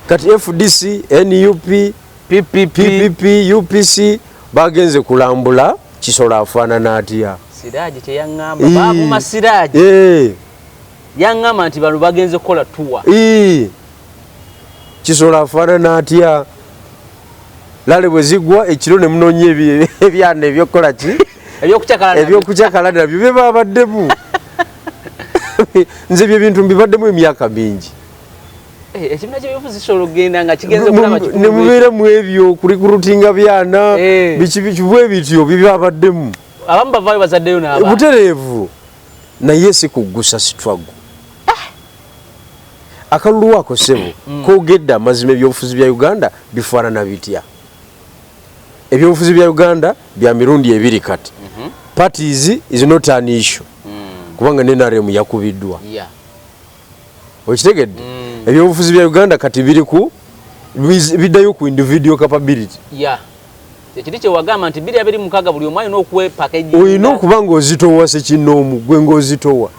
Kati FDC, NUP, PPP, PPP, UPC bagenze kulambula Kisolo afaanana atya. Siraji kyeyaŋŋamba, baavuma Siraji. Yaŋŋamba nti bano bagenze kukola tour. Kisolo afaanana atya? Lale bwe zigwa ekiro ne munoonya ebyana ebyokukola ki? Ebyokucakala. Ebyokucakala nabyo bye babaddemu. Nze bye bintu mbibaddemu emyaka mingi. Ekibiina kyebyobufuzi kisobola okugenda nga kigenze okulaba ne mubeera mu ebyo kurecruitinga byana, biki biki bwe bityo byebabaddemu. Abamu bavaayo bazaddeyo n'abaana. Butereevu, naye si kuggusa struggle. Akalulu ako, ssebo, koogedde amazima. Ebyobufuzi bya Uganda bifaanana bitya? Ebyobufuzi bya Uganda bya mirundi ebiri kati. Parties is not an issue, kubanga NRM yakubiddwa. Okitegedde? Ebyobufuzi bya Uganda kati biri ku biddayo ku individual capability. Yeah, ekiri kyewagamba nti 2026 buli omu alina okwepackage. Olina okuba ng'ozitowa sekinnoomu, gwe ng'ozitowa,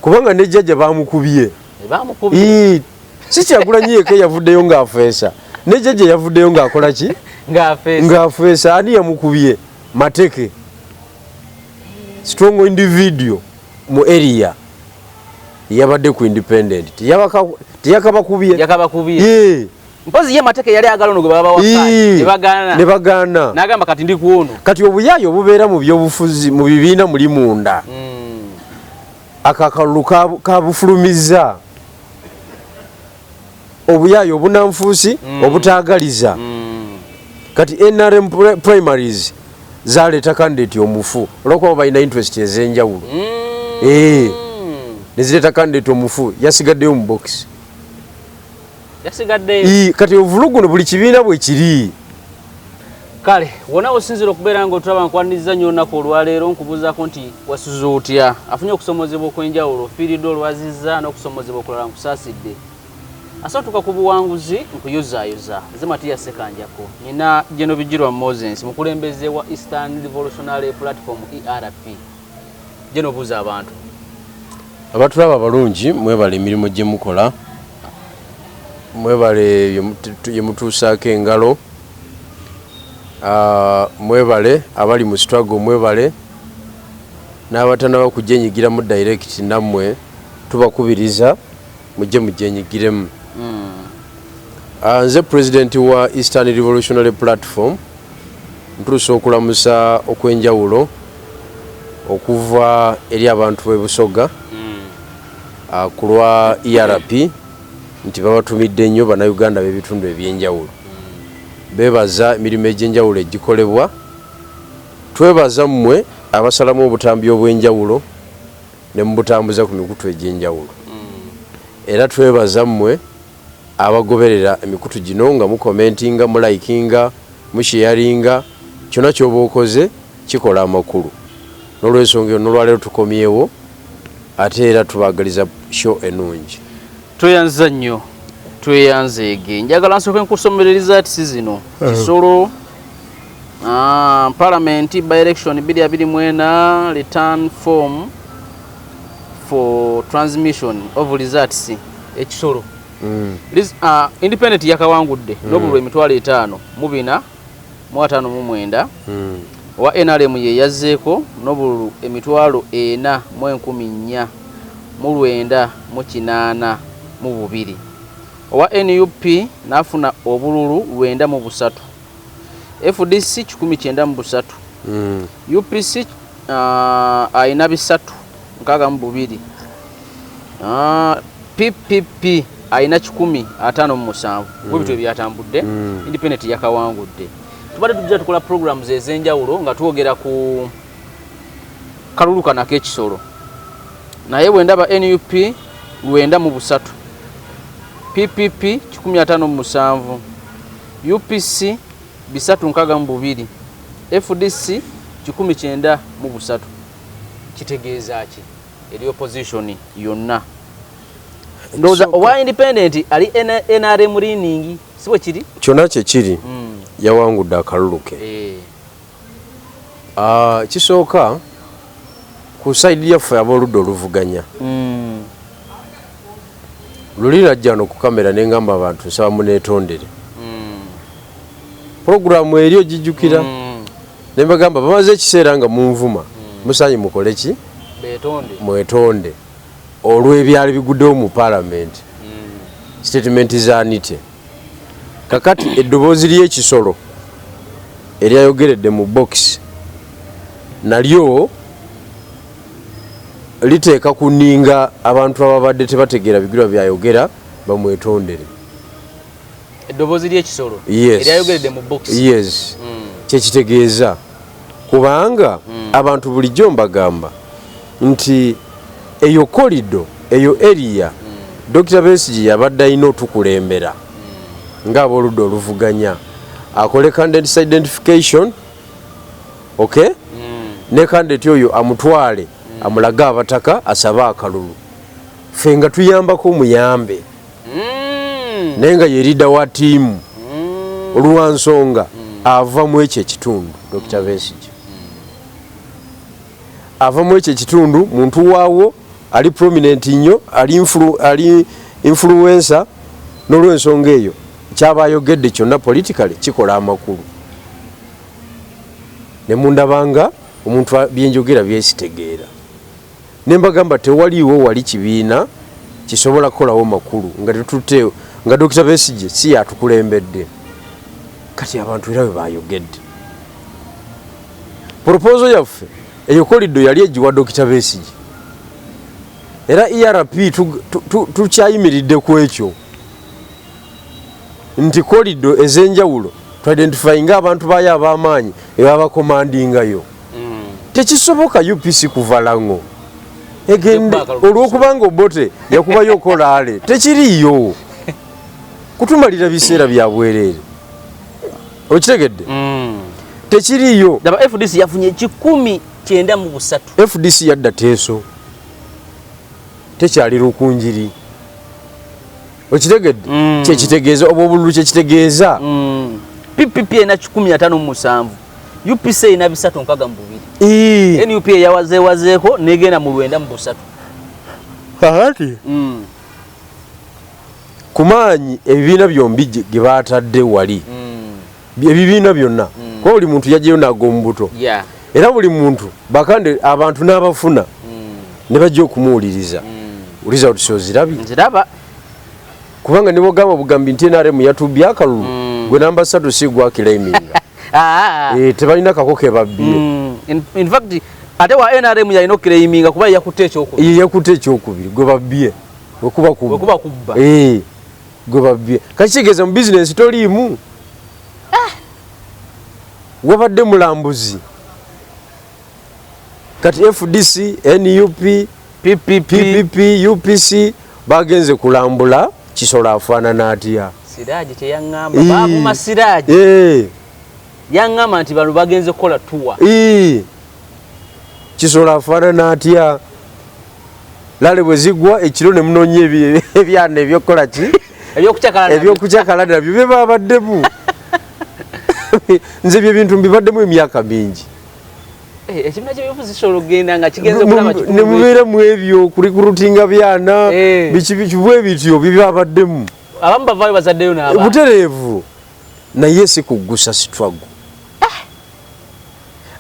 kubanga ne jjajja bamukubye. Bamukubye. Si Kyagulanyi yekka yavuddeyo ng'afeesa, ne jjajja yavuddeyo ng'akola ki? Ng'afeesa. Ng'afeesa. Ani yamukubye? Mateke, strong individual mu area, yabadde ku independent. Teyakabakubye. Yakabakubye. Mpozi ye Mateke yali agala ono gwe baba waka, ne bagaana. Ne bagaana. N'agamba kati ndi ku ono. Kati obuyaayi obubeera mu byobufuzi, mu bibiina muli munda, ako akalulu kabufulumizza obuyaayi obunanfuusi, obutaagaliza. Kati NRM primaries zaleeta candidate omufu olwokuba balina interest ez'enjawulo. Nezireeta candidate omufu, yasigaddeyo mu box. Yasigaddeyo. Kati ovuluguno buli kibiina bwe kiri. Kale wona osinzira okubeera nga otulaba, nkwaniriza nnyo olunaku olwaleero. Nkubuuzaako nti wasuze otya? Afunye okusomozebwa okw'enjawulo, ofiiriddwa, olwazizza n'okusomozebwa okulala, nkusaasidde. Asatuuka ku buwanguzi, nkuyozaayoza. Nze Matiya Sekanjako, nina Geno Bigirwa Moses, mukulembeze wa Eastern Revolutionary Platform, ERP. Geno, buuza abantu. Abatulaba abalungi, mwebale emirimu gye mukola, mwebale bye mutuusaako engalo. Mwebale abali mu struggle, mwebale n'abatanaba kugyenyigiramu direct, nammwe tubakubiriza mujje mugyenyigiremu. Nze president wa Eastern Revolutionary Platform. Ntuusa okulamusa okw'enjawulo okuva eri abantu b'e Busoga ku lwa ERP nti babatumidde nnyo Bannayuganda b'ebitundu ebyenjawulo. Beebaza emirimu egy'enjawulo egikolebwa. Twebaza mmwe abasalamu obutambi obw'enjawulo ne mubutambuza ku mikutu egy'enjawulo. Era twebaza mmwe abagoberera emikutu gino nga mucommentinga, mulikinga, musharinga. Kyonna kyoba okoze kikola amakulu. N'olwensonga eyo, n'olwaleero tukomyewo ate era tubaagaliza show ennungi. Tweyanza nnyo, tweyanzeege. Njagala nsooke nkusomera results zino. Kisolo parliament by election 2024, return form for transmission of results. Ekisolo, Independent yakawangudde n'obululu 54,459. Owa NRM ye yazzeeko n'obululu 4,482. Owa NUP n'afuna obululu 93, FDC 193, UPC ayina 362, PPP ayina 157. Bwe bityo ebyatambudde. Independent yakawangudde. Tubadde tujja tukola programs ez'enjawulo nga twogera ku kalulu kano ak'ekisolo, naye bwe ndaba NUP 93, PPP 157, UPC 362, FDC 193, kitegeeza ki eri opposition yonna? Ndowooza owa independent ali NRM leaning, si bwe kiri? Kyonna kyekiri, yawangudde akalulu ke. Kisooka ku side yaffe abooludda oluvuganya, Luli najja no ku kamera ne ngamba abantu, nsaba muneetondere. Puroguramu eri ogijjukira? Ne mbagamba bamaze ekiseera nga munvuma, musaanye mukole ki? Betonde. Mwetonde olw'ebyali biguddewo mu paalamenti, statement za Anite. Kakati eddoboozi ly'ekisolo eryayogeredde mu box nalyo liteeka ku nninga abantu ababadde tebategeera bigirwa byayogera bamwetondere. Eddoboozi ly'ekisolo Yes. eryayogeredde mu box? Yes. Kyekitegeeza kubanga abantu bulijjo mbagamba nti eyo corridor, eyo area, Dr Besigye yabadde alina otukulembera ng'abooludda oluvuganya, akole candidates identification, okay, ne candidate oyo amutwale amulage abataka, asabe akalulu, ffe nga tuyambako omuyambe, naye nga ye leader wa tiimu olwansonga ava mu ekyo ekitundu. Dr Besigye ava mu ekyo ekitundu, muntu waawo ali prominent nnyo, ali influencer. N'olwensonga eyo kyaba ayogedde kyonna politically kikola amakulu. Ne mundabanga omuntu byenjogera byesitegeera, ne mbagamba tewaliiwo wali kibiina kisobola kukolawo makulu nga tetutte nga Dr Besigye si yatukulembedde. Kati abantu era bwe bayogedde, proposal yaffe eyo corridor yali egiwa Dr Besigye, era ERP tukyayimiridde ku ekyo nti corridor ez'enjawulo tuidentifyinga abantu bayo ab'amaanyi ebabakomandingayo. Tekisoboka UPC kuva Lango egende olwokubanga Obote yakubayo kolaale, tekiriiyo, kutumalira biseera bya bwereere. Okitegedde? Tekiriiyo. Daba FDC yafunye 193. FDC yadda Teeso, tekyali Rukunjiri. Okitegedde? Kyekitegeeza obwo obululu, kyekitegeeza. PPP erina 157, UPC erina 362. NUP eyawazeewazeeko negenda mu 93. Kakati ku maanyi ebibiina byombi ge batadde wali, ebibiina byonna, kuba buli muntu yajjayo n'ag'omubuto, era buli muntu bakande abantu n'abafuna ne bajja okumuwuliriza. Results ozirabye? Nziraba. Kubanga ne bwogamba bugambi nti NRM yatubbye akalulu, gwe namba 3 si gwaclaiminga. Ah. Tebalina kako ke babbye. In fact ate wa NRM yalina okuclaiminga kuba yakutte ekyokubiri. Ye yakutte ekyokubiri, gwe babbye wekuba kubba. Wekuba kubba. Gwe babbye. Kati kitegeeza mu bizinensi toliimu, wabadde mulambuzi. Kati FDC, NUP, PPP, PPP, UPC bagenze kulambula kisolo afaanana atya. Siraji kyeyaŋŋamba, baavuma Siraji. Yaŋŋamba nti bano bagenze kukola tour. Kisolo afaanana atya? Lale bwe zigwa ekiro ne munoonya ebyana ebyokukola ki? Ebyokucakala nabyo. Ebyokucakala nabyo bye babaddemu. Nze bye bintu mbibaddemu emyaka mingi. Ekibiina ky'ebyobufuzi kisobola okugenda nga kigenze okulaba kikumi ne mubeera mu ebyo kurecruitinga byana, biki biki bwe bityo byebabaddemu. Abamu bavaayo bazaddeyo n'abaana. Butereevu, naye si kuggusa struggle.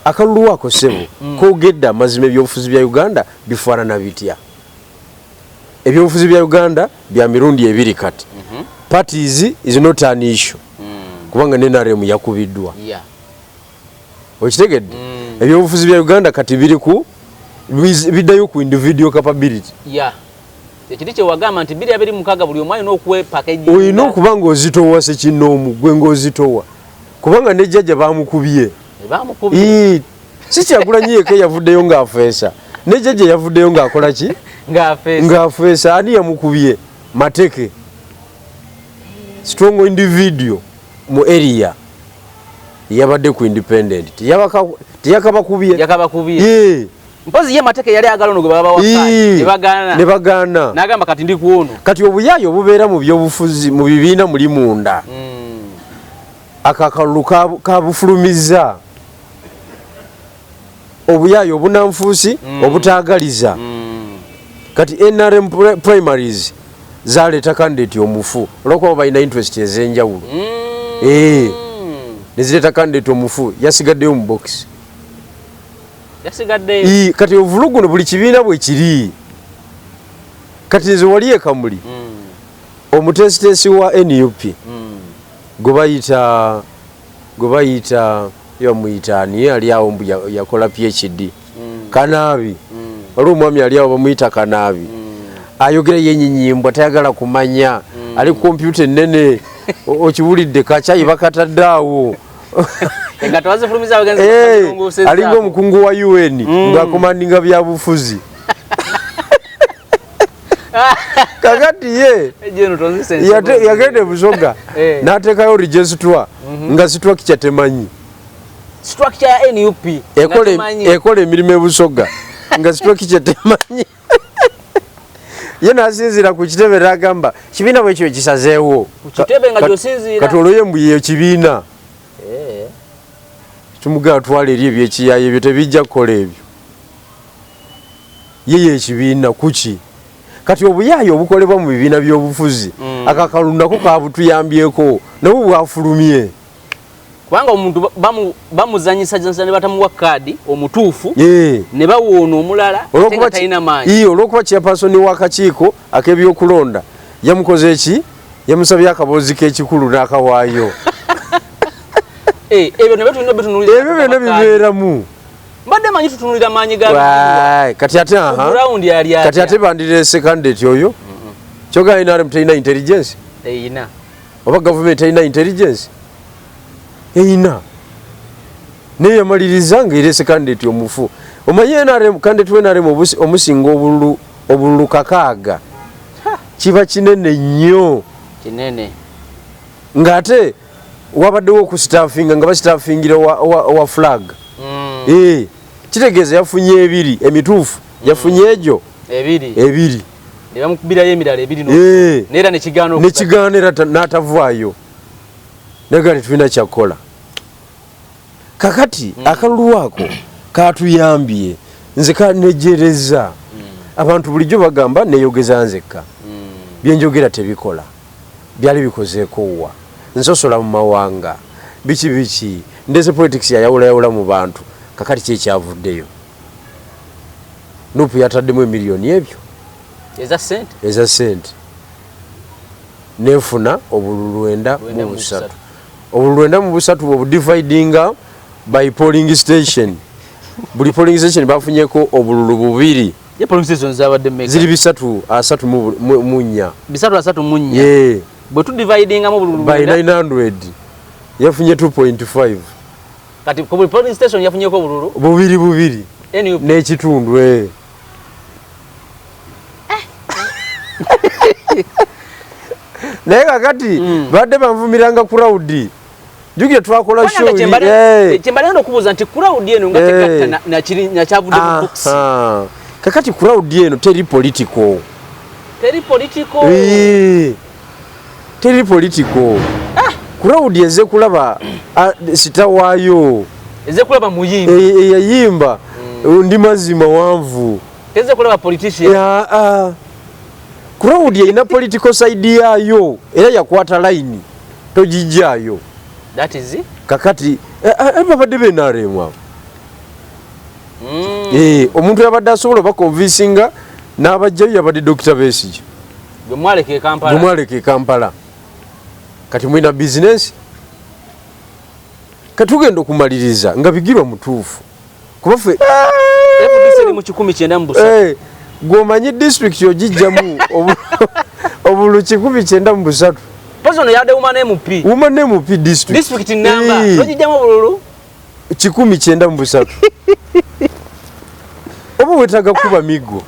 Akalulu ako ssebo koogedde amazima. Ebyobufuzi bya Uganda bifaanana bitya? Ebyobufuzi bya Uganda bya mirundi ebiri kati. Parties is not an issue, kubanga NRM yakubiddwa. Okitegedde? Ebyobufuzi bya Uganda kati biri ku biddayo ku individual capability. Ekiri kyewagamba nti 2026 buli omu alina okwepackage. Olina okuba ng'ozitowa sekinnoomu, gwe ng'ozitowa, kubanga ne jjajja bamukubye. Bamukubye. Si Kyagulanyi yekka yavuddeyo ng'afeesa, ne jjajja yavuddeyo ng'akola ki? Ng'afeesa. Ng'afeesa. Ani yamukubye? Mateke, strong individual mu area, yabadde ku independent, teyakabakubye. Yakabakubye. Ii. Mpozi ye Mateke yali agala ono gwe baba waka, ne bagaana. Ne bagaana. N'agamba kati ndi ku ono. Kati obuyaayi obubeera mu byobufuzi mu bibiina muli munda, ako akalulu kabufulumizza obuyaayi obunanfuusi, obutaagaliza. Kati NRM primaries Zaleeta candidate omufu olwokuba balina interest ez'enjawulo. Eh. Nezireeta candidate omufu, yasigaddeyo mu box. Yasigaddeyo. Ii, kati ovuluguno buli kibiina bwe kiri. Kati nze wali e Kamuli, omuteesiteesi wa NUP gwe bayita bamuyita ani ali awo, mbu yakola PhD, Kanaabi. Waliwo omwami ali awo bamuyita Kanaabi, ayogera yenyinyimba, tayagala kumanya, ali ku kompyuta ennene. Okiwulidde, kakyayi bakatadde awo. Nga tewazifulumiza abagenzi. Eh, alinga omukungu wa UN ng'acommandinga byabufuzi. Kakati ye yagenda e Busoga Eh. n'ateekayo registrar nga structure temanyi. Structure ya NUP Ekola nga temanyi. Ekola emirimu e Busoga nga structure temanyi. Ye n'asinziira ku kitebe n'agamba kibiina bwe kyo kisazeewo. Ku kitebe nga gy'osinziira. Kati olwo ye mbu yeyo kibiina. Eh. Tumugamba twala eri ebyekiyayo, ebyo tebijja kukola ebyo. Ye yekibiina kuki? Kati obuyaayo obukolebwa mu bibiina by'obufuzi, akakalulu nako kabutuyambyeko, nabwo bwafulumye. Kubanga omuntu bamuzanyisa ne batamuwa kaadi omutuufu, ne bawoona omulala ate Olwokuba nga talina maanyi. Ii, olwokuba chairperson w'akakiiko ak'ebyokulonda yamukoze eki, yamusabye akaboozi k'ekikulu n'akawaayo. Eh, ebyo nabyo tulina bitunuulira. Ebyo byonna bibeeramu. Mbadde manyi tutunulira maanyi ga Waay, kati ate aha ground yali atya? Kati ate bandireese candidate oyo kyogamba NRM terina intelligence? Eyina. Oba gavumenti terina intelligence? Eyina, naye yamaliriza ngaereese candidate omufu. Omanyi NRM, candidate wa NRM omusinga obululu 6, kiba kinene nnyo. Kinene. Ng'ate wabaddewo okustuffinga, nga bastuffingira wa flag. Eh, kitegeeza yafunye ebiri emituufu, yafunye egyo Ebiri. Ebiri. Ne bamukubirayo emirala ebiri Eh. neera nekigaana. Nekigaana era n'atavaayo, naga tetulina kyakukola. Kakati akalulu ako katuyambye. Nze kanejereza abantu bulijjo bagamba neyogeza nzekka, byenjogera tebikola, byali bikozeeko wa nsosola mu mawanga, biki biki, ndese politics yayawulayawula mu bantu. Kakati kyekyavuddeyo, NUP yataddemu emiliyoni ebyo eza sente. Eza sente, nefuna obululu lwenda Lwenda mu mu busatu. busatu. Obululu 93 obudividinga by polling station, buli polling station bafunyeko obululu bubiri. Ye polling station zabadde mmeka? Ziri 334. 334. Ye. Bwe tudividingamu obululu by lwenda, 900 yafunye 2.5. Kati ku buli polling station yafunyeko obululu bubiri bubiri NUP. N'ekitundu, eh. Naye kakati badde banvumiranga crowd. Jjukira twakola show. Kyembadde okubuuza nti crowd eno nga tegatta nakyavudde mu box. Aha. Kakati crowd eno teri political. Teri political. Teri political. Crowd eze kulaba star waayo. Eze kulaba muyimbi. Eyayimba ndi mazima wanvu. Teze kulaba politician. Ya, crowd erina political side yaayo era yakwata line, togijjaayo. That is it. Kakati babadde be NRM abo. Omuntu yabadde asobola obaconvincinga n'abajjayo yabadde Dr. Besigye. Gwe mwaleka e Kampala. Gwe mwaleka e Kampala. Kati mulina bizinesi, katugenda okumaliriza nga Bigirwa mutuufu, kuba ffe FDC eri mu 193. Gw'omanyi disitulikiti ogijjamu obululu 193. Pozi ono yabadde woman MP. Woman MP district. District namba togijjamu obululu 193, oba wetaaga kuba miggo,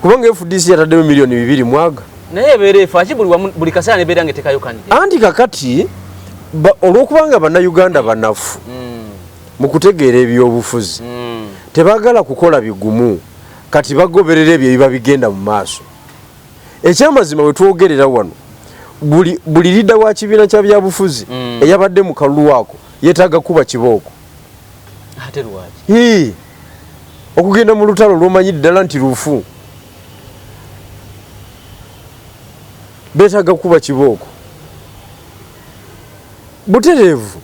kubanga FDC yataddemu miliyoni 2 mwaga. Naye ebeera efaaki buli wamu, buli kaseera nebeera nga etekayo candidate. Anti kakati olw'okubanga Bannayuganda banafu mu kutegeera ebyobufuzi, tebaagala kukola bigumu, kati bagoberera ebyo ebiba bigenda mu maaso. Ekyamazima, we twogerera wano, buli leader wa kibiina kya byabufuzi eyabadde mu kalulu ako yeetaaga kuba kibooko. Ate lwaki? Hii, okugenda mu lutalo lwomanyi ddala nti lufu. Beetaaga kukuba kibooko butereevu.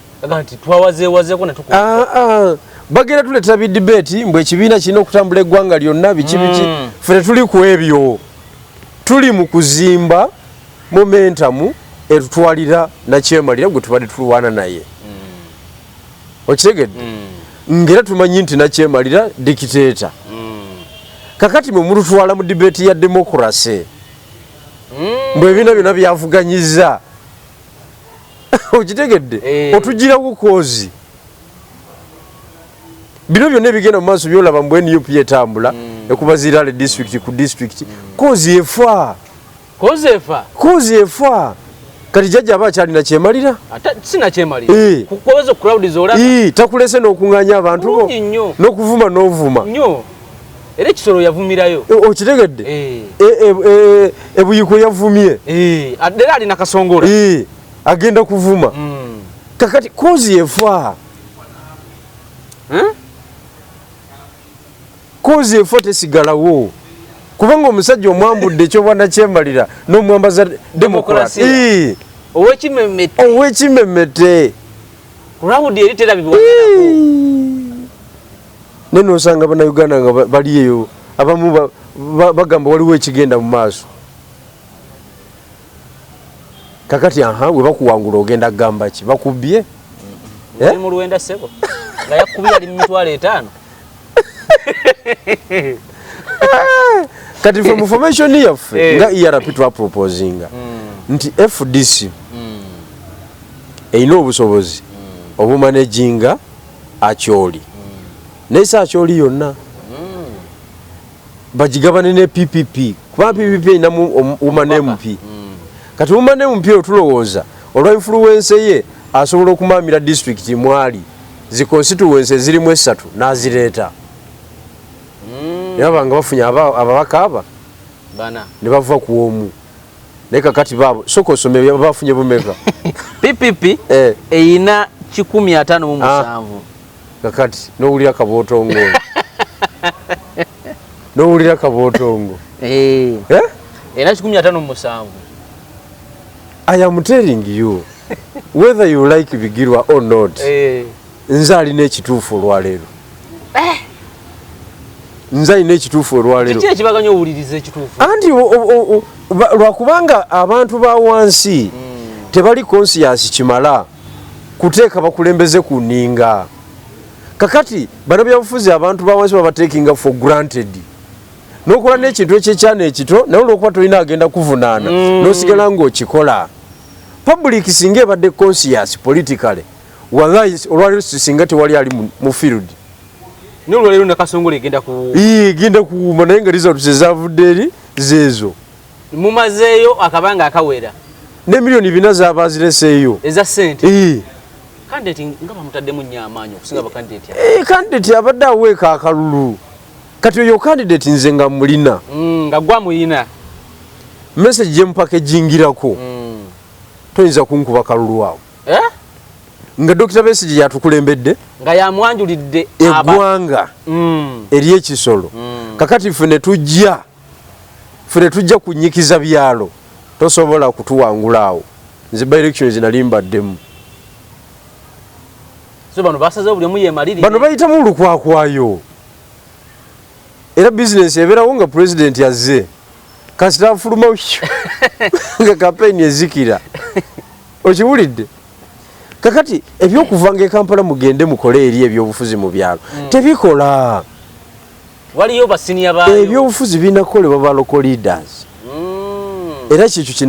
Bagenda tuleetera bi debate mbu ekibiina kirina okutambula eggwanga lyonna, biki biki. Ffe tetuli ku ebyo, tuli mu kuzimba momentum etutwalira nakyemalira gwe tubadde tulwana naye. Okitegedde? Ngera tumanyi nti nakyemalira dictator. Kakati mwe mulutwala mu debate ya democracy, mbu ebibiina byonna byavuganyiza. Okitegedde? Otugirawo cause bino byonna ebigenda mu maaso byolaba mbu NUP etambula, ekuba zirale district ku district, cause efa. Cause efa. Cause efa. Kati jjajja aba akyalina kyemalira? Sinakyemalira. Kukoza crowd zolaba. Takulese n'okuŋŋaanya abantu bo. Bulungi nnyo. N'okuvuma n'ovuma. Nnyo, era ekisolo yavumirayo. Okitegedde? Ebuyiko yavumye. Era alina Kasongola. Agenda kuvuma. Kakati cause efa. Cause efa, tesigalawo, kubanga omusajja omwambudde ekyobwanakyemalira n'omwambaza democracy. Owekimemete. Owekimemete. Crowd eri terabibwa. Naye nosanga Bannayuganda nga bali eyo, abamu bagamba waliwo ekigenda mu maaso. Kakati aha we bakuwangula, ogenda kugamba ki? Bakubye? Oli mu lwenda, ssebo, nga yakubye ali mu 50,000. Kati fe mu formation yaffe nga ERP twaproposinga nti FDC erina obusobozi obumanaginga Acholi, naye si Acholi yonna, bagigabane ne PPP, kuba PPP erinamu woman MP. Kati woman MP oyo tulowooza olwa influence ye asobola okumaamira disitulikiti mwali zi constituency ezirimu esatu n'azireeta, naye baba nga bafunye ababaka aba bana ne bava ku omu. Naye kakati baabo soka osome bafunye bumeka. PPP eyina 157. Kakati nowulira kabootongo, nowulira kabootongo. Eh? Era 157. I am telling you, whether you like Bigirwa or not, nze alina ekituufu olwaleero, nze alina ekituufu olwaleero. Kiki ekibaganya owuliriza ekituufu? Anti lwakubanga abantu ba wansi tebali conscious kimala kuteeka bakulembeze ku nninga. Kakati bannabyabufuzi, abantu ba wansi babatekinga for granted, nokola n'ekintu ekyekyana ekito, naye olwokuba tolina agenda kuvunaana, nosigala ng'okikola. Public singa ebadde conscious politically, wallahi olwaleero singa tewali ali mu field. Naye olwaleero Nakasongola egenda ku Ii, egenda kuwuuma, naye nga results ezavudde eri zeezo. Mumazeeyo akabanga akawera. Ne miliyoni 4 zaba azireseeyo. Eza ssente. Ii. Candidate nga bamutaddemu nnyo amaanyi okusinga bakandidate. Eh, candidate abadde aweeka akalulu. Kati oyo candidate nze nga mulina. Nga gwa muyina. Message gye mupakagingirako, toyinza kunkuba kalulu awo. Eh? Nga Dr. Besigye yatukulembedde. Nga yamwanjulidde. Eggwanga ery'ekisolo. Kakati ffe ne tujja kunyikiza byalo, tosobola kutuwangula awo. Nze by elections nali mbaddemu. So bano basazeewo buli omu yemalirire. Bano bayitamu olukwakwayo, era bizinesi ebeerawo nga pulezidenti azze. Kasita afuluma nga kampeyini ezikira. Okiwulidde? Kakati ebyokuvanga e Kampala mugende mukole eri ebyobufuzi mu byalo tebikola. Waliyo basiniya baayo. Ebyobufuzi birina kukolebwa ba local leaders. Era kyekyo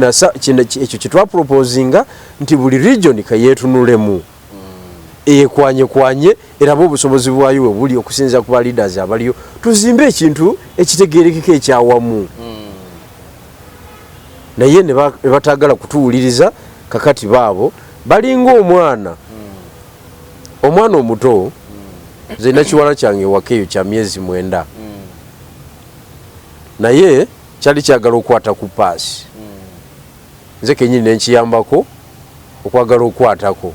ekyo kyetwaproposinga nti buli region kayeetunulemu, ekwanyekwanye, erabe obusobozi bwayo we buli okusinziira ku ba leaders abaliyo, tuzimbe ekintu ekitegerekeka ekyawamu. Naye ne batagala kutuwuliriza. Kakati baabo balinga omwana omuto. Nze nakiwala kyange ewaka eyo kya myezi 9, naye kyali kyagala okukwata ku paasi. Nze kenyini nenkiyambako okwagala okukwatako.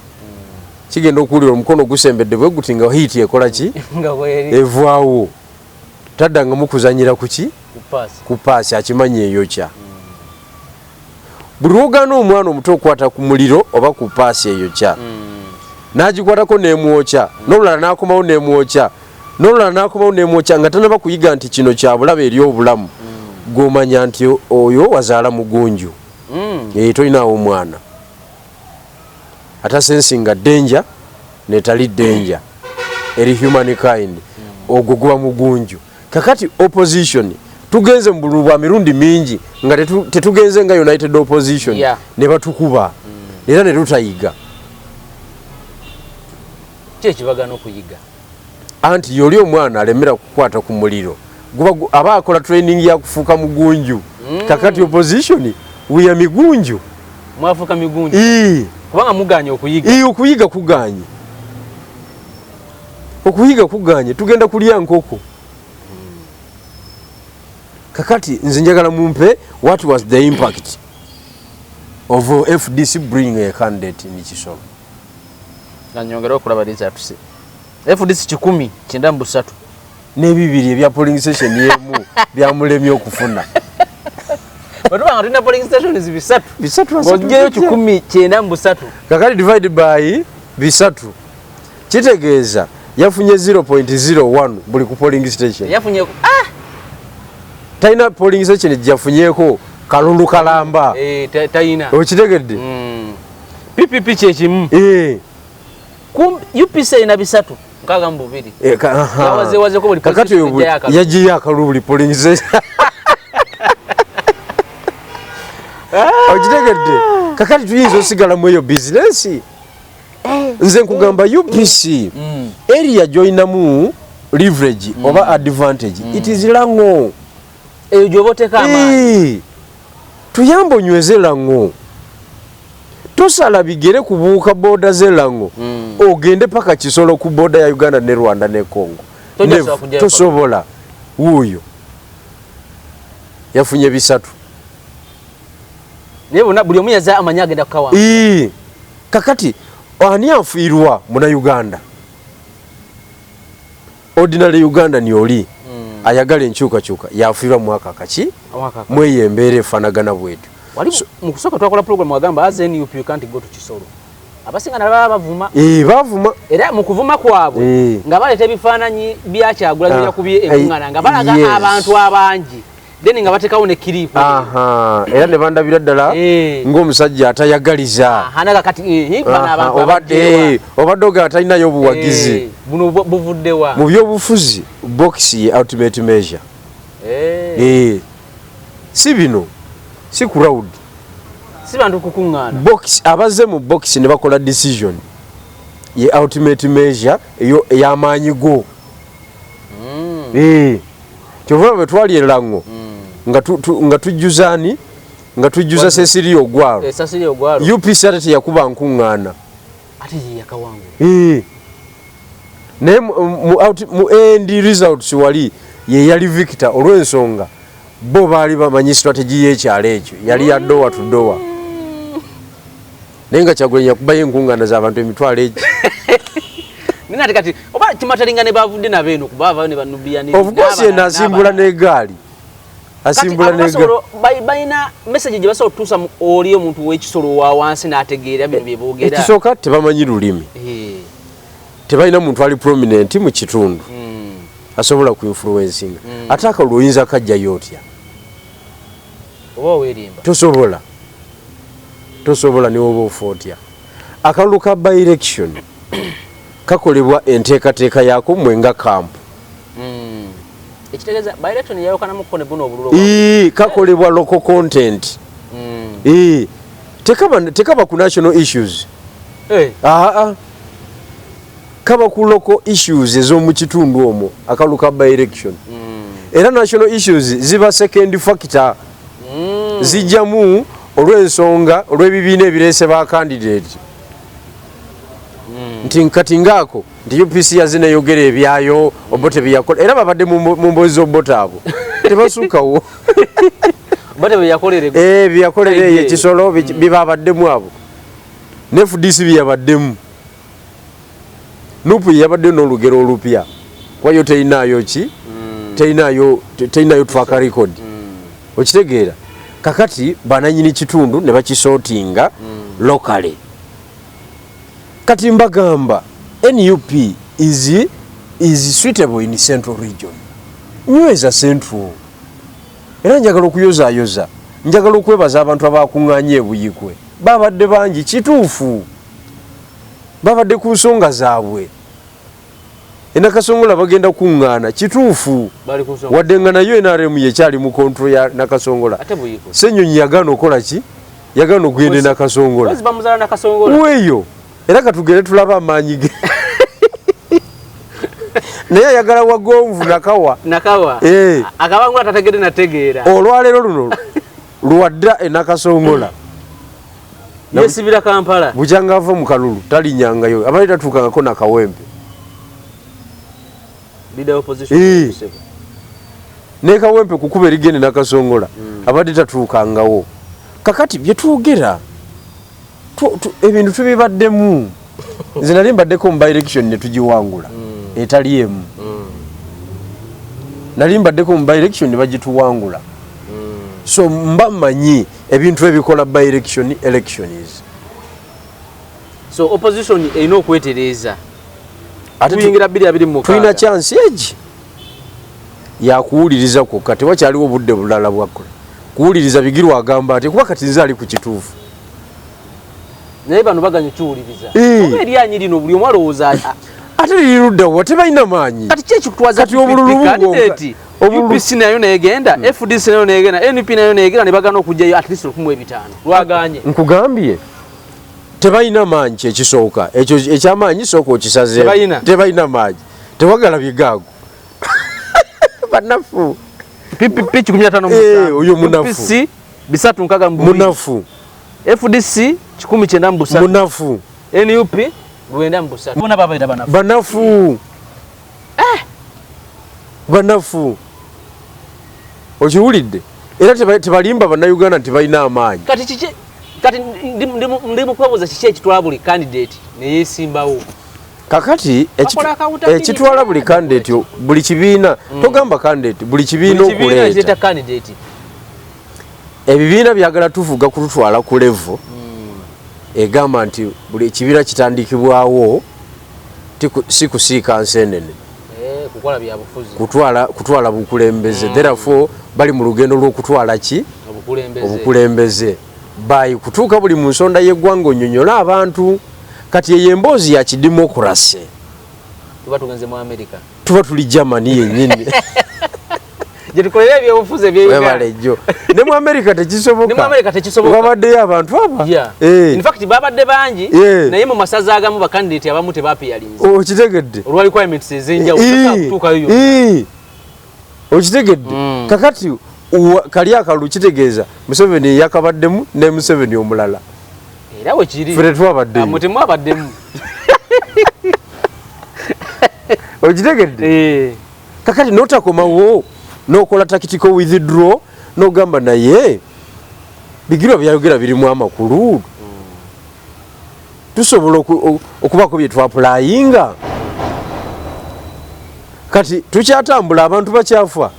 Kigenda okuwulira omukono gusembedde bwe guti, nga heat ekola ki? Nga bweri. Evaawo. Taddangamu kuzanyira ku ki? Ku paasi. Ku paasi. Akimanyi eyokya. Buli lwogaana omwana omuto okukwata ku muliro oba ku paasi eyokya, n'agikwatako n'emwokya, n'olulala n'akomawo n'emwokya, n'olulala n'akomawo n'emwokya, nga tanaba kuyiga nti kino kya bulabe eri obulamu, gw'omanya nti oyo wazaala mugunju. Tolinaawo omwana atasensinga danger netali danger eri humankind, ogwo guba mugunju. Kakati opposition tugenze mu bululu bwa mirundi mingi nga tetugenze nga united opposition, ne batukuba era ne tutayiga. Ki ekibagana okuyiga? Anti yoli omwana alemera kukwata ku muliro, aba akola training ya kufuuka mugunju. Kakati opposition we are migunju. Mwafuuka migunju kubanga muganye okuyiga. Okuyiga kuganye, okuyiga kuganye, tugenda kulya nkoko. Kakati nze njagala mumpe what was the impact of FDC bringing a candidate in Kisoro. Nga nyongera okulaba results, FDC 193. N'ebibiri ebya polling station emu byamulemye okufuna. Bwetuba nga tulina polling stations 300, 300, ng'oggyeyo 193. Kakati divide by 3 kitegeeza yafunye 0.01 buli ku polling station. Yafunye, ah! Talina polling station gyafunyeeko kalulu kalamba. Tayina. Okitegedde? PPP kyekimu. UPC erina 362. Yawazewazeko buli Kakati polling station ejjayo akalulu. Yagiyo akalulu buli polling station. Okitegedde? Kakati tuyinza osigalamu eyo bizinensi. Nze nkugamba UPC area gy'olinamu leverage oba advantage, it is Lango. Eyo gy'oba oteeka amaanyi. Tuyambe onyweze Lango, tosala bigere kubuuka boda z'e Lango ogende paka Kisolo ku boda ya Uganda ne Rwanda ne Congo. Tojja kusobola kujjayo. Tosobola. Wuuyo yafunye 300. Naye bonna buli omu yaza amanyi agenda kukawa. Kakati ani afiirwa? Munnayuganda, ordinary Uganda ni oli ayagala enkyukakyuka yafiirwa mu mwaka kaki mweyo embeera efaanagana bwetyo. Wali mu kusooka twakola program wagamba as NUP you can't go to Kisoro. Abasinga nabo bavuma. Bavuma. Era mu kuvuma kwabwe nga baleeta ebifaananyi bya Kyagulanyi yakubye enkuŋŋaana nga balaga abantu abangi, then nga bateekawo ne clip. Era ne bandabira ddala ng'omusajja atayagaliza. Naga kati, bano abantu abaddewa. Obadde ogamba talinayo obuwagizi. Buno buvuddewa? Mu byobufuzi box ye ultimate measure. Si bino, si crowd, si bantu kukuŋŋaana. Box, abazze mu box ne bakola decision ye ultimate measure eyo ey'amaanyi go. Kyova bwe twali e Lango nga tujjuza ani, nga tujjuza Cecilia Ogwalo. Cecilia Ogwalo. UPC ate teyakuba nkuŋŋaana. Ate ye yakawangula. Naye mu end results wali ye yali victor olw'ensonga bo baali bamanyi strategy y'ekyalo ekyo yali ya door to door. Naye nga Kyagulanyi yakubayo enkuŋŋaana z'abantu emitwalo egi. Naye ate kati oba kimatalinga ne bavudde nabo eno kuba bavayo ne banubiya ne Of course n'abalala, yena asimbula n'abalala. n'egaali. Asimbula Kati abo n'egaali. Balina message gye basobola okutuusa mu oli omuntu w'ekisolo wa wansi n'ategeera bino bye boogera. Ekisooka tebamanyi lulimi. Tebalina muntu ali prominent mu kitundu asobola ku influencinga. Ate akalulu oyinza kajjayo otya? Oba weerimba. Tosobola. Tosobola ne woba ofa otya. Akalulu ka by-election kakolebwa enteekateeka yaako mmwe nga kampu. Ekitegeeza by-election yayawukanamuko ne buno obululu. Kakolebwa local content. Tekaba ku national issues. Kaba ku local issues ez'omu kitundu omwo akalulu ka by-election. Era national issues ziba second factor. Zijjamu olw'ensonga olw'ebibiina ebireese ba candidate. Nti kati ngaako nti UPC yazze neyogera ebyayo Obote bye yakola, era babadde mu mboozi z'Obote abo tebasukkawo. Obote bye yakolera bye yakolera eyo ekisolo bye babaddemu abo ne FDC bye yabaddemu, NUP ye yabadde n'olugero olupya kuba yo terinaayo ki, terinaayo track record. Okitegeera? Kakati bananyini kitundu ne bakisortinga locally. Kati mbagamba NUP is suitable in Central Region. Nyweza Central. Era njagala okuyozaayoza, njagala okwebaza abantu abakuŋŋaanye eBuyikwe. Babadde bangi, kituufu, babadde ku nsonga zaabwe. Enakasongola bagenda kuŋŋaana, kituufu, Bali ku nsonga. wadde nga nayo NRM yekyali mu control ya Nakasongola. Ate Buyikwe. Ssenyonyi yagaana okola ki? Yagaana okugenda e Nakasongola. Kozi bamuzaala Nakasongola. Weeyo era katugende tulabe amaanyi ge, naye ayagala wagonvu Nakawa. Nakawa. Eh. Akabangula tategedde nategeera. Olwaleero luno lwadda e Nakasongola. Yesibira Kampala. Bukyanga ava mu kalulu talinyangayo, abali tatuukangako Nakawempe. Leader opposition. Eh. Ne Kawempe kukuba erigende Nakasongola abadde tatuukangawo. Kakati byetwogera ebintu tubibaddemu. Nze nali mbaddeko mu by-election ne tugiwangula etali emu. Nali mbaddeko mu by-election ne bagituwangula, so mba mmanyi ebintu ebikola by-election elections. So opposition erina okwetereeza. Ate Tuyingira 2026. Tulina chance egi yakuwuliriza kwokka, tewakyaliwo budde bulala bwakola kuwuliriza Bigirwa agamba ati kuba kati nze ali ku kituufu. Naye bano baganye kiwuliriza. Eh. Oba eryanyi lino buli omu alowooza Ate liri luddawa? Tebalina maanyi. Kati ki ekikutwaza? Kati obululu Candidate UPC nayo negenda, FDC nayo negenda, NUP nayo negenda, ne bagana okugyayo at least 1500, lwaganye. Nkugambye tebalina maanyi. Kyekisooka ekyo ekyamaanyi sooka okisazeemu. Tebalina. Tebalina maanyi, tewagalabye gaago, banafu. PPP 157. Eh, oyo munafu. UPC 362. Munafu. FDC 193. Munafu. NUP 93. Bona babaita banafu. Banafu, banafu, okiwulidde? Era tebalimba Bannayuganda nti balina amaanyi. Kati kiki, kati ndi mu kwebuuza kiki ekitwala buli candidate neyesimbawo? Kakati Bakola accountability. Ekitwala buli candidate, buli kibiina, togamba candidate, buli kibiina Buli kibiina okuleeta kireeta candidate. Ebibiina byagala tuvuga kututwala ku level egamba nti buli ekibiina kitandikibwawo si kusiika nsenene. Eh, kukola byabufuzi. Kutwala bukulembeze. Therefore bali mu lugendo lw'okutwala ki? Obukulembeze. Obukulembeze by kutuuka buli mu nsonda y'eggwanga onyonyola abantu. Kati eyo emboozi ya kidemocracy. Tuba tugenze mu America. Tuba tuli Germany yennyini. Gye tukolera ebyobufuzi eby'Uganda. Webale jjo. Ne mu America tekisoboka. Ne mu America tekisoboka. Wabaddeyo abantu aba. In fact babadde bangi, naye mu masaza agamu bakandidate abamu tebapiyalinze. Okitegedde? Olwa requirements ez'enjawulo, tasobola kutuukayo yonna. Okitegedde? Kakati kali akalulu kitegeeza Museveni yakabaddemu ne Museveni omulala. Era we kiri. Ffe tetwabaddeyo. Ah, mwe temwabaddemu. Okitegedde? Eh. Kakati notakomawo nokola tactical withdraw, nogamba naye Bigirwa byayogera birimu amakulu, tusobola okubaako bye twapulayinga. Kati tukyatambula, abantu bakyafa,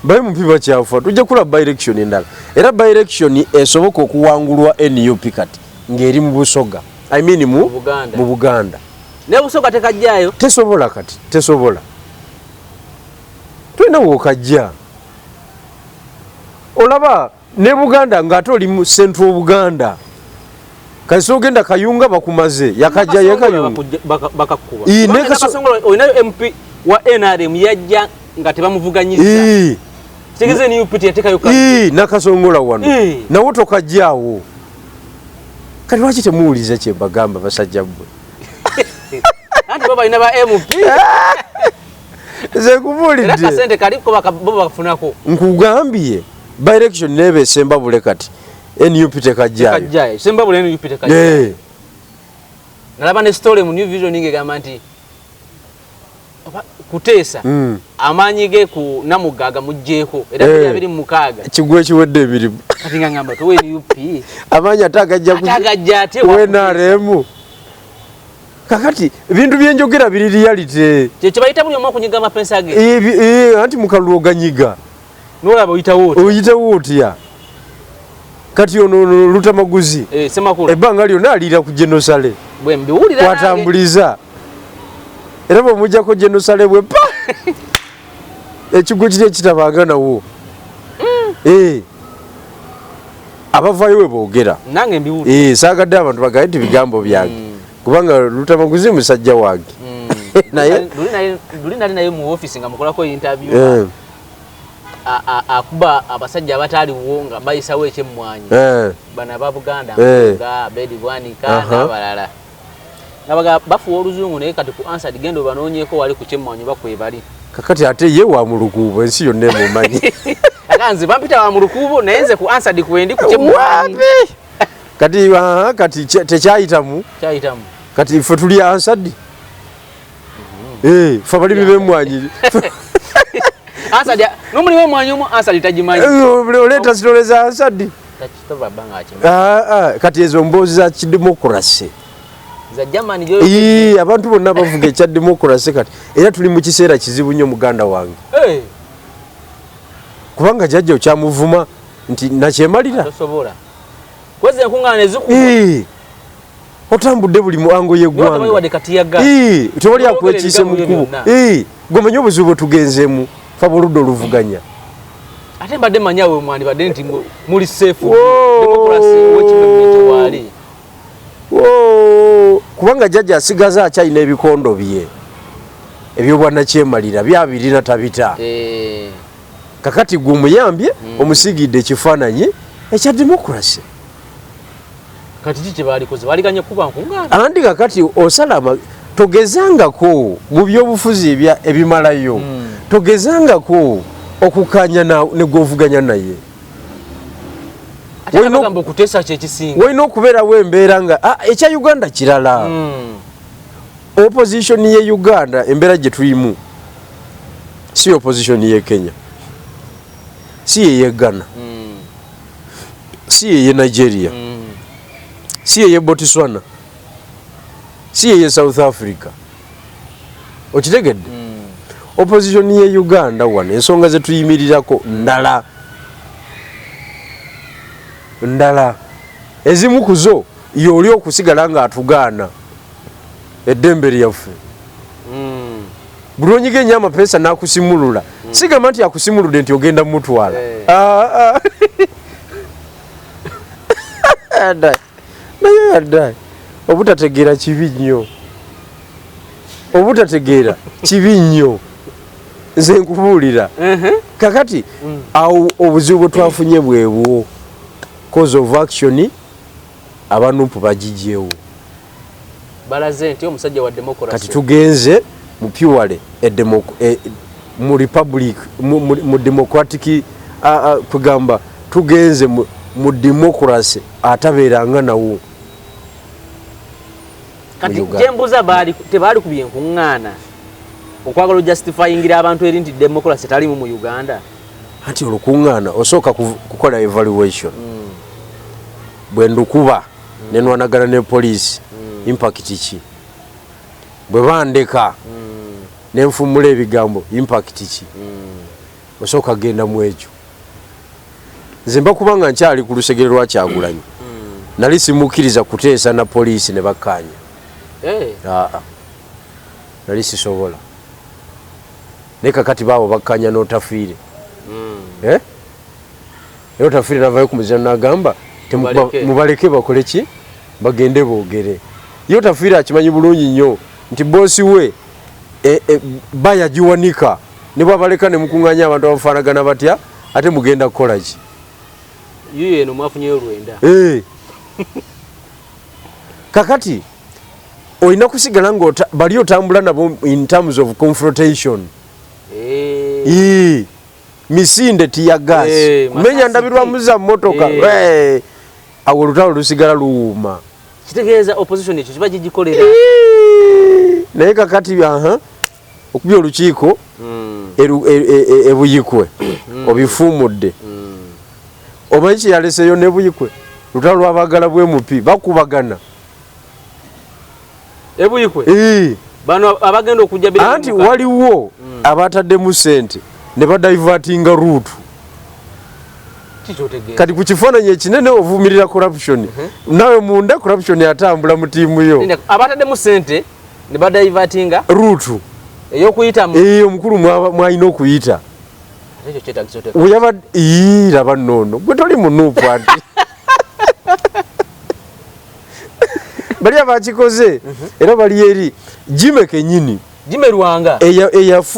ba MP bakyafa, tujja kulaba by-election endala. Era by-election esoboka okuwangulwa NUP kati ng'eri mu Busoga, I mean Mu Buganda. Mu Buganda. Ne Busoga tekajjayo. Tesobola, kati tesobola, tulina wokajja. Olaba ne Buganda ng'ate oli mu Central Buganda, kasi ogenda Kayunga bakumaze, yakajja ye Kayunga. Bakakuba. Ii, ne Nakasongola olinayo MP wa NRM yajja nga tebamuvuganyiza. Kitegeeza NUP teyateekayo Ii, Nakasongola wano nawo tokajjaawo. Kati lwaki temuwuliza kyembagamba, basajja mmwe? Anti bo balina ba MP. Nze Era nkubuulidde. Kasente kaliko bo bafunako. Nkugambye by-election neeba esembabule kati NUP tekajjaayo. Tekajjayo. Sembabule NUP tekajjayo. Nalaba ne story mu New Vision ng'egamba nti oba Kuteesa amaanyi ge ku Namugga muggyeko era 2026. Kigwe kiwedde emirimu. Kati nga ngamba tuwe NUP amaanyi ate agajja ate agajja ate ku NRM. Kakati ebintu byenjogera biri reality. Kye kibayita buli omu okunyiga amapensa ge. Anti mu kalulu oganyiga. N'olaba oyitawo otya. Oyitawo otya. Kati ono Lutamaguzi ebbanga lyonna aliira ku genosale watambuliza, era bwemujjako genosale bwe pa ekigwo kiri ekitabanga nawo. Abavaayo we boogera, saagadde abantu bagaye nti bigambo byange, kubanga Lutamaguzi musajja wange. Naye luli nali naye mu office nga mukolako interview, akuba abasajja abataaliwo nga bayisawo ekyemmwanyi, bano aba Buganda nga Abedi Bwanika n'abalala, nga bafuwa oluzungu, naye kati ku answer genda obanoonyeeko wali ku kyemmwanyi bakwebali. Kakati ate ye wa mu lukuubo, ensi yonna emumanyi. Aka nze bampita wa mu lukuubo, naye nze ku answer kwendi ku kyemmwanyi. Kati kati tekyayitamu. Kyayitamu. Kati ffe tuli ansadi. Ffe abalimi b'emmwanyi. Ansadi n'omulimu w'emmwanyi omu ansadi tagimanyi. Oleeta sitole za ansadi. Kati ezo mboozi za kidemokrasi. Za Germany. Abantu bonna bavuga ekya demokrasi kati. Era tuli mu kiseera kizibu nnyo muganda wange. Kubanga jjajja okyamuvuma nti nakyemalira. Tosobola. Kwezi enkuŋŋaana ezikuba. Otambudde buli muango y'eggwanga. Tewali akwekiise mu kkubo. Gwe obuzibu bwe tugenzeemu fe ab'oludda oluvuganya. Ate mbadde mmanyi awo mwandibadde nti muli safe. Democracy ow'ekimemmete waali. Kubanga jjajja asigaza akyalina ebikondo bye ebyobwannakyemalira byabirina tabita. Kakati gwe omuyambye omusigidde ekifaananyi ekya democracy. Kati ki kye baalikoze? Baaliganye kuba nkuŋŋaana. Anti kakati osala togezangako mu byobufuzi ebimalayo, togezangako okukanya ne gw'ovuganya naye. Okuteesa kyekisinga. Walina okubeerawo embeera nga ekya Uganda kirala. Opposition ye Uganda embeera gye tulimu si opposition ye Kenya, si ye Ghana, si ye Nigeria, si ye Botswana, si ye South Africa. Okitegedde? Opposition ye Uganda wano ensonga ze tuyimirirako ndala ndala, ezimu ku zo y'oli okusigala ng'atugaana eddembe lyaffe. Buli onyiga ennyo amapeesa n'akusimulula, sigamba nti akusimuludde nti ogenda mutwala. Naye adda obutategeera kibi nnyo, obutategeera kibi nnyo. Nze nkubuulira kakati awo obuzibu bwe twafunye bwebwo, cause of action abanupu bagigyewo, balaze nti omusajja wa democracy. Kati tugenze mu purely mu republic, mu democratic, kugamba tugenze mu democracy atabeeranga nawo. Kati kyembuuza, tebaali kubye enkuŋŋaana okwagala ojustifyingira abantu eri nti democracy talimu mu Uganda? Anti olukuŋŋaana osooka kukola evaluation. Bwe ndukuba nenwanagana ne poliisi, impact ki? Bwe bandeka nenfumula ebigambo, impact ki? Osooka genda mu ekyo. Nze mba kubanga nkyali ku lusegere lwa Kyagulanyi, nali simukkiriza kuteesa na poliisi ne bakkaanya. Aa, nali sisobola. Naye kakati baabo bakkaanya n'otafiire, era otafiire navayo ku muzira n'agamba mubaleke bakole ki, bagende boogere. Ye otafiire akimanyi bulungi nnyo nti boosi we bayagiwanika, ne bwabaleka ne mukuŋŋaanya abantu abafaanagana batya, ate mugenda kukola ki? Yiyo eno mwafunyeyo 9. Kakati olina kusigala nga bali otambula nabo in terms of confrontation. Misinde tear gas, kumenya ndabirwamu za mmotoka, awo olutalo lusigala luwuuma. Kitegeeza opposition ekyo kiba gigikolera. Naye kakati okubya olukiiko ebuyikwe obifuumudde, omanyi kyeyaleseeyo nebuyikwe lutalo lwabagala bwemupi bakubagana ebuyikwe bano abagenda okujja. Anti waliwo abataddemu sente ne badivertinga route. Kati ku kifaananyi ekinene ovumirira corruption, nawe munda corruption atambula mu tiimu yo. Abataddemu sente ne badivertinga route ey'okuyitamu. Omukulu mwalina okuyita. Laba nnono gwe toli munuupu ati bali abakikoze era bali eri Jime kenyini Jime Lwanga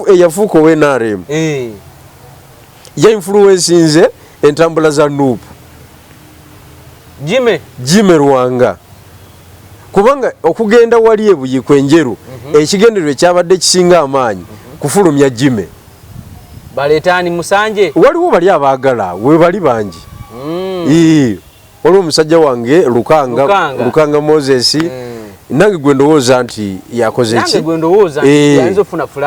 eyafuuka owa NRM yainfluensinze entambula za NUP. Jime Lwanga kubanga okugenda wali eBuyiikwe Enjeru ekigendererwa ekyabadde kisinga amaanyi kufulumya Jime. Baleetaani Musanje waliwo bali abaagala we bali bangi. Waliwo omusajja wange Lukanga Moses, nange gwe ndowooza nti yakoze ki?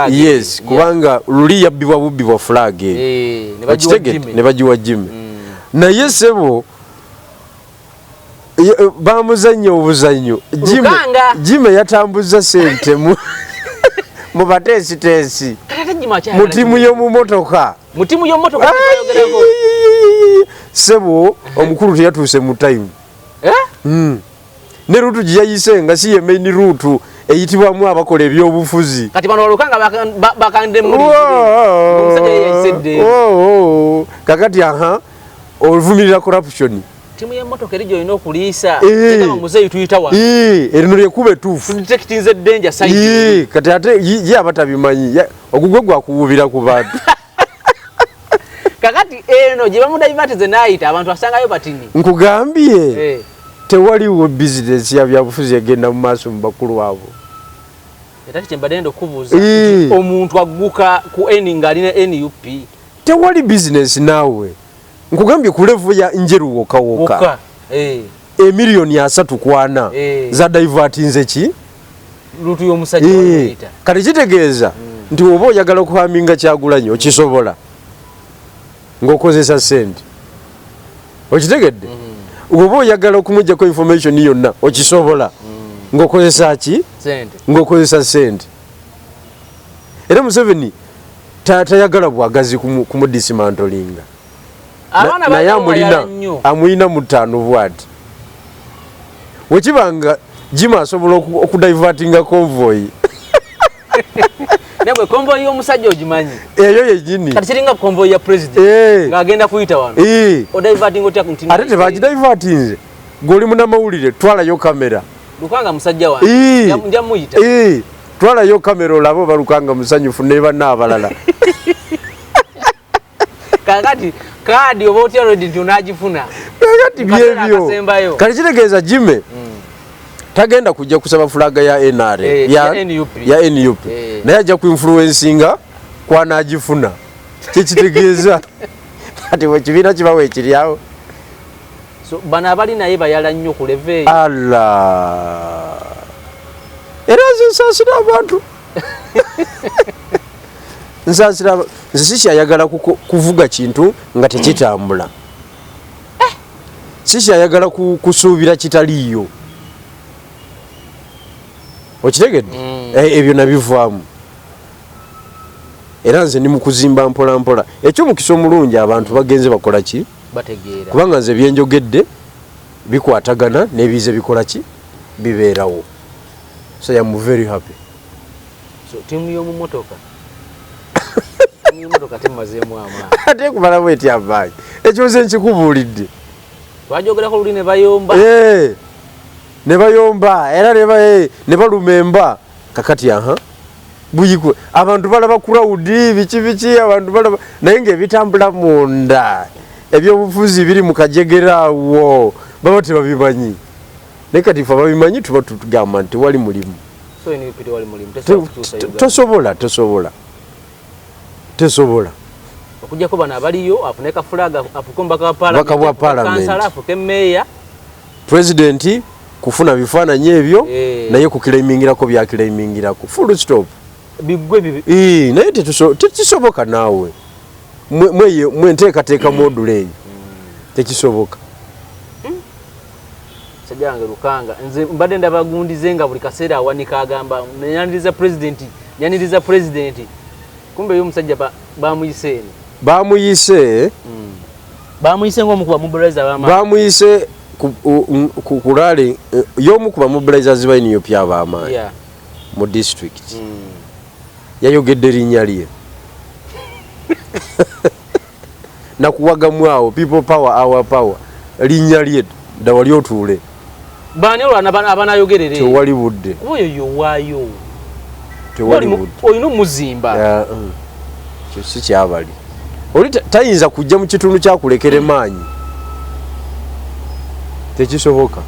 Yes, kubanga luli yabbibwa bubbi bwa flag ne bagiwa Jime. Naye sebo bamuzannyo obuzannyo. Jime yatambuza sente mu bateesiteesi mu tiimu y'omumotoka. Mu tiimu y'omumotoka sebo omukulu teyatuuse mu time. Ne route gye yayise nga si ye main route eyitibwamu abakola ebyobufuzi. Kati bano Lukanga bakande muri omusajja yayisedde. Kakati aha oluvumirira corruption. Timu y'emmotoka eri gy'olina okuliisa kama muzeeyi tuyita wano. Erino lyekuba ettuufu. Detectinze danger side. Kati ate ye aba tabimanyi ogugwe gwakuwuubira ku bantu. Kakati eno gye bamudivatize n'ayita abantu asangayo batini. Nkugambye tewaliwo bizinesi ya byabufuzi egenda mu maaso mu bakulu abo. Era kye mbadde okubuuza omuntu agguka ku N ng'alina NUP. Tewali bizinesi naawe. Nkugambye ku level ya Njeru woka woka. Emiliyoni 34 za divertinze ki? Route y'omusajja wayita. Kati kitegeeza nti oba oyagala okuhaminga Kyagulanyi okisobola ng'okozesa ssente. Okitegedde? Oba oyagala okumuggyako information yonna okisobola ng'okozesa ki? Ng'okozesa ssente. Era Museveni tayagala bwagazi kumudismantolinga. Naye amulina mu 5 bwati. Wekibanga Jima asobola okudivertinga convoy. Naye convoy y'omusajja ogimanyi. Eyo yennyini. Kati kiringa convoy ya president ng'agenda kuyita wano. Odivertinga otya ku nti? Ate tebagidivertinze. Gw'oli munnamawulire twalayo kamera. Lukanga musajja wange. Nja muyita. Twalayo kamera olabe oba Lukanga musanyufu ne banna abalala. Kakati kaadi oba otya ready nti onaagifuna. Kakati byebyo. Kati kitegeeza Jime tagenda kujja kusaba fulaga ya NRA ya NUP. Naye ajja kuinfluencinga kwanaagifuna. Kikitegeeza kati bwe kibiina kibawo ekiri awo. So bano abali naye bayala nnyo ku level eyo. Allah. Era nze nsaasira abantu. Nsaasira nze sikyayagala kuvuga kintu nga tekitambula. Sikyayagala kusuubira kitaliiyo. Okitegedde? Ebyo nabivaamu. Era nze ndi mu kuzimba mpola mpola. Eky'omukisa omulungi abantu bagenze bakola ki? Bategeera. Kubanga nze byenjogedde bikwatagana n'ebize bikola ki? Bibeerawo. So I am very happy. So tiimu y'omumotoka. Tiimu y'omumotoka temazeemu amaanyi. Ate kubalamu etya amaanyi? Ekyo nze nkikubuulidde. Twajogerako luli ne bayomba. Ne bayomba era ne baluma emba. Kakati aha. Buyikwe abantu balaba crowd biki biki abantu balaba naye ng'ebitambula munda ebyobufuzi biri mu kajegera awo baba tebabimanyi. Naye kati ffe ababimanyi tuba tugamba nti wali mulimu. So NUP tewali mulimu, tosobola tosobola tesobola. Okujjako bano abaliyo afune ka flag afuke omubaka wa parliament, kansala afuke meya, president kufuna bifaananyi ebyo naye kukilaimingirako byakilaimingirako full stop bigwe bibi. Naye tekisoboka naawe mwe nteekateeka module eyo tekisoboka. Musajja wange Lukanga nze mbadde ndabagundize nga buli kaseera awanika agamba nyaniriza president nyaniriza president, kumbe yo omusajja bamuyise eno bamuyise. Bamuyise ng'omu ku bamobilizer ab'amaanyi. Bamuyise ku rally y'omu ku bamobilizers ba NUP ab'amaanyi mu district. Yayogedde erinnya lye. Nakuwagamu awo people power our power, linnya lye dda wali otuule. Baani olwo abanayogerera eyo? Tewali budde. Kuba oyo yowaayo. Tewali budde. Olina omuzimba. Ekyo si kyabali. Oli tayinza kujja mu kitundu kyakulekera emaanyi, tekisoboka.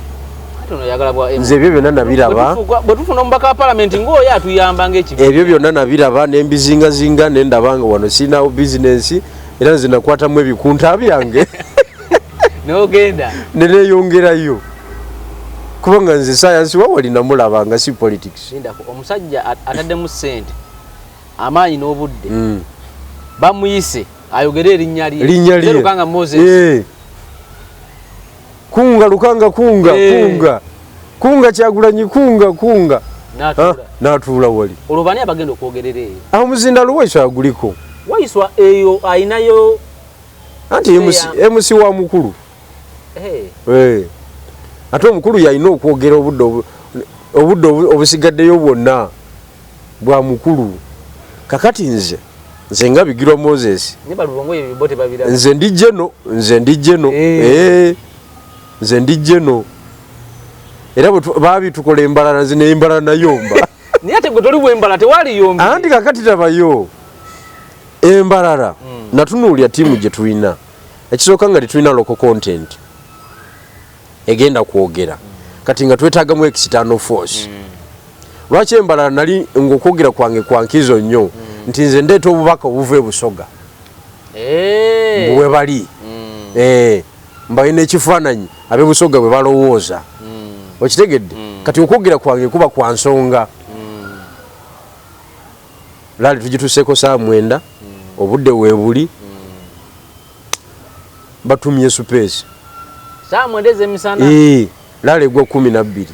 Nze ebyo byonna nabiraba. Bwe tufuna omubaka wa palamenti ng'oyo atuyamba ng'ekibiina. Ebyo byonna nabiraba ne mbizingazinga ne ndaba nga wano sirinawo bizinensi, era nze nakwatamu ebikunta byange. N'ogenda. Ne neeyongerayo. Kubanga nze sayansi wa wali namulaba nga si politics. Lindako, omusajja ataddemu ssente, amaanyi n'obudde. Bamuyise ayogere erinnya lye. Linnya lye. Lukanga Moses. Kunga Lukanga kunga, kunga. Kunga Kyagulanyi kunga, kunga. N'atuula. N'atuula wali. Olwo bani abagenda okwogerera eyo? Awo muzinda Waiswa aguliko. Waiswa eyo ayinayo. Anti MC wa mukulu. Ate omukulu yalina okwogera obudde obusigaddeyo bwonna bwa mukulu. Kakati nze nga Bigirwa Moses. Ne balubongo ebyo bo tebabiraba. Nze ndi jeno, nze ndi jeno. Nze ndi jeno. Era bwe baabitukola embalala, nze ne embalala nayomba. Naye ate gwe toli bw'embala, tewali yombi. Anti kakati tabayo. Embalala, natunuulira ttiimu gye tulina. Ekisooka nga tetulina local content egenda kwogera. Kati nga twetaagamu external force. Lwaki embalala nali ng'okwogera kwange kwa nkizo nnyo, nti nze ndeeta obubaka obuva e Busoga. Bwe bali. Mbalina ekifaananyi ab'e Busoga bwe balowooza. Okitegedde? Kati okwogera kwange kuba kwa nsonga. Rally tugituuseeko ssaawa 9, obudde weebuli. Batumye space. Ssaawa 9 ez'emisana? Rally egwa 12.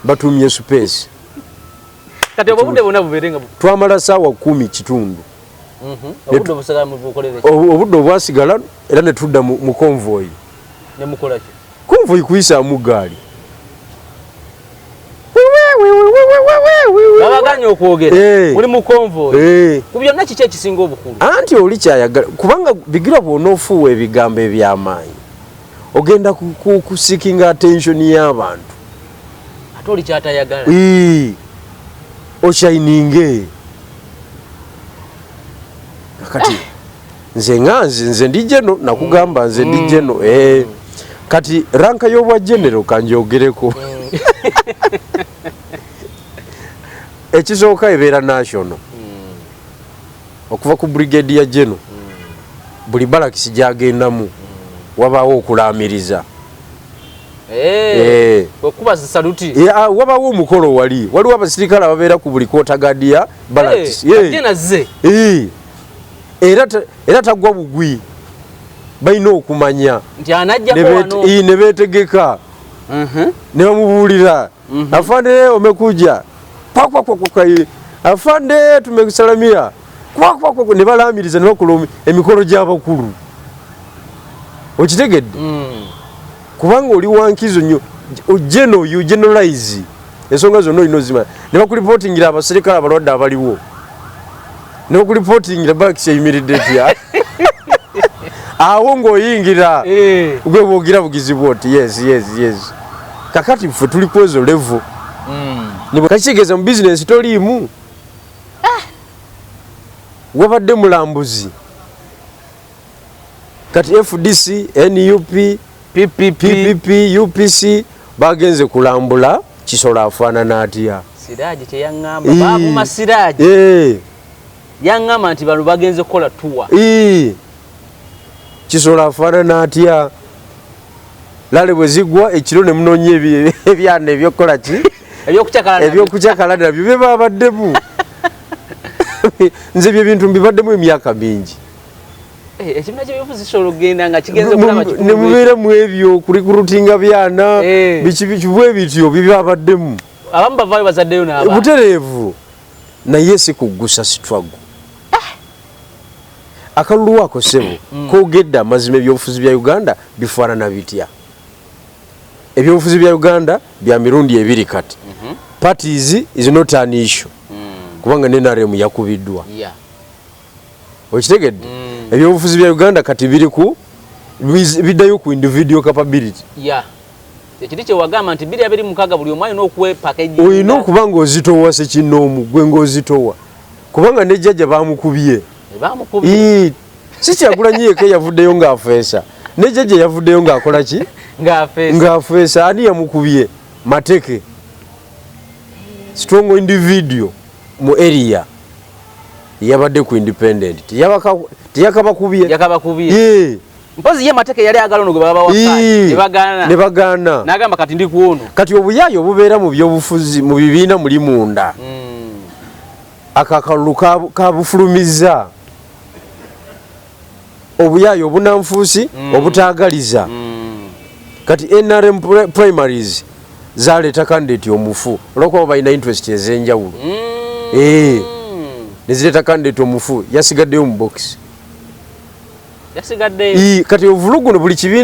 Batumye space. Kati obwo obudde bwonna bubeere nga twamala ssaawa 10 kitundu. Obudde obusigala mubukolere ki? Obudde obwasigala era ne tudda mu convoy. Ne mukola ki? Convoy kuyisaamu ggaali. Babaganye okwogera. Muli mu convoy. Ku byonna kiki ekisinga obukulu? Anti oli kyayagala kubanga Bigirwa bw'onoofuuwa ebigambo eby'amaanyi ogenda kuseekinga attention y'abantu. Ate oli kyatayagala. Oshininge. Kati nze nga nze ndi jeno nakugamba nze ndi jeno. Kati ranka y'obwa general kanjogereko. Ekisooka ebeera national. Okuva ku brigade ya general. Buli barracks gy'agendamu wabaawo okulaamiriza. Okuba saluti. Wabaawo omukolo wali. Waliwo abasirikale ababeera ku buli quarter guard ya barracks. Ate nazze. Era tagwa bugwi. Balina okumanya. Nti anajjako wano. Ne beetegeka. Ne bamubuulira. Afande omekuja. Kwa, kwa, kwa, kwa, kwa. Afande tumekusalamia. Kwa, kwa, kwa, kwa. Ne balaamiriza ne bakola emikolo gy'abakulu. Okitegedde? Kubanga oli wa nkizo nnyo. Geno, you generalize. Ensonga zonna olina ozimanya. Ne bakulipotingira abaserikale abalwadde abaliwo. Ne bakulipotingira barracks eyimiridde etya. Awo ng'oyingira. Gwe bw'ogira bugizi bw'oti. Yes, yes, yes. Kakati ffe tuli ku ezo level. Ne bwe kakitegeeza mu bizinensi toliimu. Wabadde mulambuzi. Kati FDC, NUP, PPP, PPP, UPC bagenze kulambula Kisolo afaanana atya. Siraji kye yaŋŋamba, baavuma Siraji. Yaŋŋamba nti bano bagenze kukola tour. Kisolo afaanana atya. Lale bwe zigwa ekiro ne munoonya ebyana ebyokukola ki? Ebyokucakala nabyo. Ebyokucakala nabyo bye babaddemu. Nze bye bintu mbibaddemu emyaka mingi. Ekibiina ky'ebyobufuzi kisobola okugenda nga kigenze okulaba kikulu Ne mubeera mu ebyo, kulikulutinga byana, biki biki bwe bityo bye babaddemu. Abamu bavaayo bazaddeyo n'abaana. Butereevu. Naye si kuggusa struggle. Akalulu ako, ssebo, kogedde amazima. Ebyobufuzi bya Uganda bifaanana bitya? Ebyobufuzi bya Uganda bya mirundi ebiri kati. Parties is not an issue, kubanga NRM yakubiddwa. Okitegedde? Ebyobufuzi bya Uganda kati biri ku biddayo ku individual capability. Yeah, ekiri kyewagamba nti 2026 buli omu alina okwepackage. Olina okuba ng'ozitowa sekinnoomu, gwe ng'ozitowa, kubanga ne jjajja bamukubye. Bamukubye. Si Kyagulanyi yekka yavuddeyo ng'afeesa, ne jjajja yavuddeyo ng'akola ki? Ng'afeesa. Ng'afeesa. Ani yamukubye? Mateke, strong individual mu area, yabadde ku independent. Teyakabakubye. Yakabakubye. Ii. Mpozi ye Mateke yali agala ono gwe baba waka. Ne bagaana. Ne bagaana. N'agamba, "Kati ndi ku ono." Kati obuyaayi obubeera mu byobufuzi, mu bibiina muli munda, ako akalulu kabufulumizza obuyaayi obunanfuusi, obutaagaliza. Kati NRM primaries zaleeta candidate omufu olwokuba balina interest ez'enjawulo. Nezireeta candidate omufu, yasigaddeyo mu box. Yasigaddeyo. Kati ovuluguno buli kibiina.